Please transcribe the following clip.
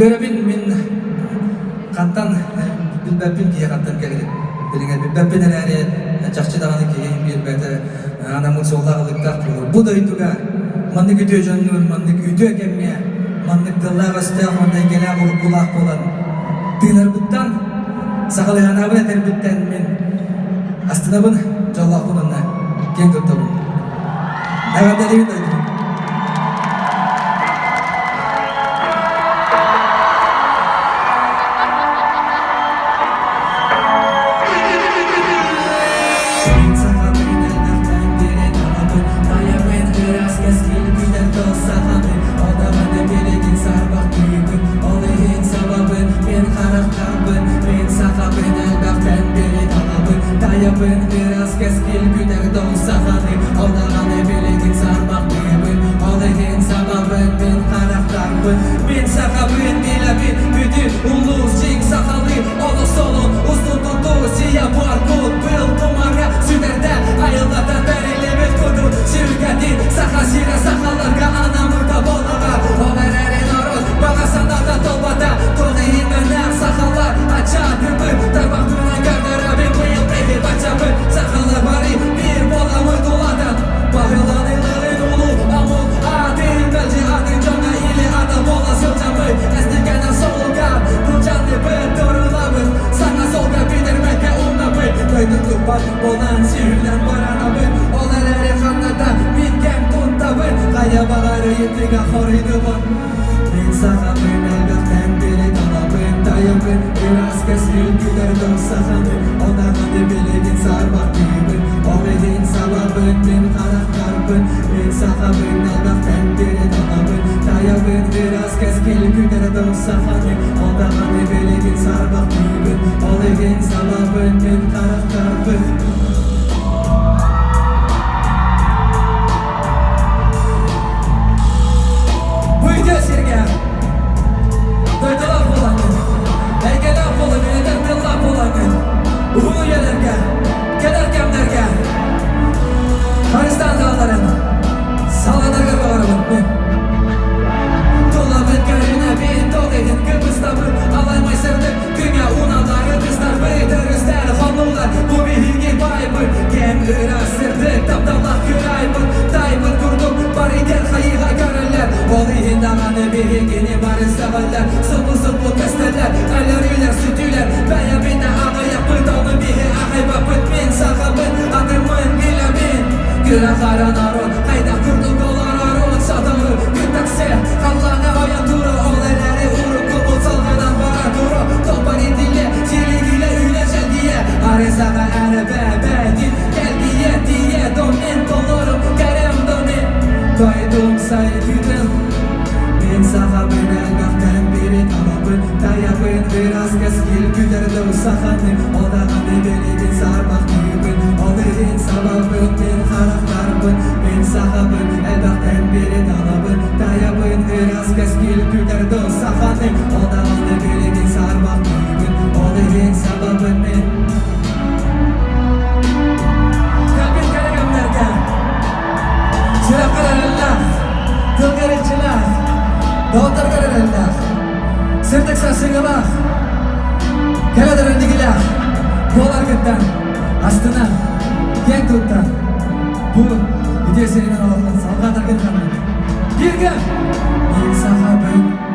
Үөрэбин мин хантан билбэппин киһи хантан кэлэрин билиҥэ билбэппин эрээри чахчы даҕаны киһи биэрбэтэ анаммыт суоллаах ылыктаах буолуо. Бу дойдуга маннык үтүө дьоннуун маннык үтүө кэмҥэ маннык тыллаах-өстөөх уонна эйгэлээх уруккулаах буолан тыынарбыттан сахалыһанаабын этэрбиттэн мин астынабын, дьоллоохпун уонна киэн туттабын. Эҕэрдэлиибин дойдубун. Тайабын ыраас кэскил күтэр дол саханы Ол даҕаны билигин саарбахтыыбын Ол иһин сабабын мин харахтарбын Мин сахабын билэбин бүтүн улуус дьиҥ сахалыы олох солун устун тутуу сия буар кут быыл тумара сүтэрдэ айылҕаттан бэриллибит кутун сүргэтин Саха сирэ сахаларга анаммыта буоллаҕа Ол эрээри норуот баҕа санаата туолбата Туох иһин мэнээх сахалар ачаатыбыт Тарбахпынан көрдөрөбүн быйыл биһи баччабыт Сахалар бары биир буоламмыт улаатан Баһыланыыларын улуу омук аатын Мэлдьи атын дьоҥҥо или ата буола сылдьабыт Эстигэнэ солугар былдьанныбыт Торулабыт саҥа суолга бүтэрбэккэ умнабыт Дойду туппат буолан сүүрүнэн баранабыт Ол эрээри ханна да мин кэм туттабын Хайа баҕар ыйытыга хоруйдубун Мин сахабын элбэхтэн бири талабын Тайабын ыраас кэскил күтэрдим саханы Ол даҕаны билигин саарбахтыыбын Ол иһин сабабын мин харахтарбын Мин сахабын элбэхтэн бири талабын Тайабын ыраас кэскил күтэрдим саханы Ол даҕаны билигин саарбахтыыбын Ол иһин сабабын мин харахтарбын Бу сиргэ дойдулаах буолаҥҥын, эйгэлээх буолаҥҥын, эдэр тыллаах буолаҥҥын, уһун үйэлэргэ, кэлэр кэмнэргэ харыстаан хаалларын салҕанаргар баҕарабын мин. Тулабын көрүнэбин, тоҕ иһин кыбыстабын, алаймай сырдык күҥҥэ уналлары тыстарбыт, өрүстэр хонуулар, бу биһиги байбыт, кэм ыраас сырдык, тапталлаах кыайбыт, тайбыт курдук барыгар хайыһа көрөллөр, ол иһин даҕаны биһигини бары сөҕөллөр, субу-субу көстөллөр, өлөрүүлэр, сүтүүлэр, бэйэбит да аҕыйахпыт, ону биһи аҕайбаппыт, мин сахабын, атыммын билэбин. Кыра-хара норуот хайдах курдук олорорун сотору күн такси халлааҥҥа ойон туруо, ол эрээри урукку булт салҕанан бара туруо, толбон итиллиэ, силигилэ үлэ чэлгийэ, арысаҕа эрэ бэбээтин кэлгийэ тиийэ, домин толору кэрэм домин, дойдум сайдыытын Мин сахабын элбэхтэн бири талабын, тайабын ыраас кэскил күтэрдим саханы, ол даҕаны билигин саарбахтыыбын, ол иһин сабабын мин харахтарбын, мин сахабын элбэхтэн бири талабын, тайабын ыраас кэскил күтэрдим саханы, ол даҕаны билигин саарбахтыыбын, ол иһин сабабын мин. Кэлбит кэрэ кэмнэргэ Сүрэххэр эрэллээх, тылгар иччилээх, доҕотторгор эрэллээх, сырдык сарсыҥҥылаах, кэрэ дэрэллигилээх буоларгыттан астына, киэн тутта бу үтүө сиринэн олоххун салҕаатаргын ханнык. Бииргэ! Мин сахабын.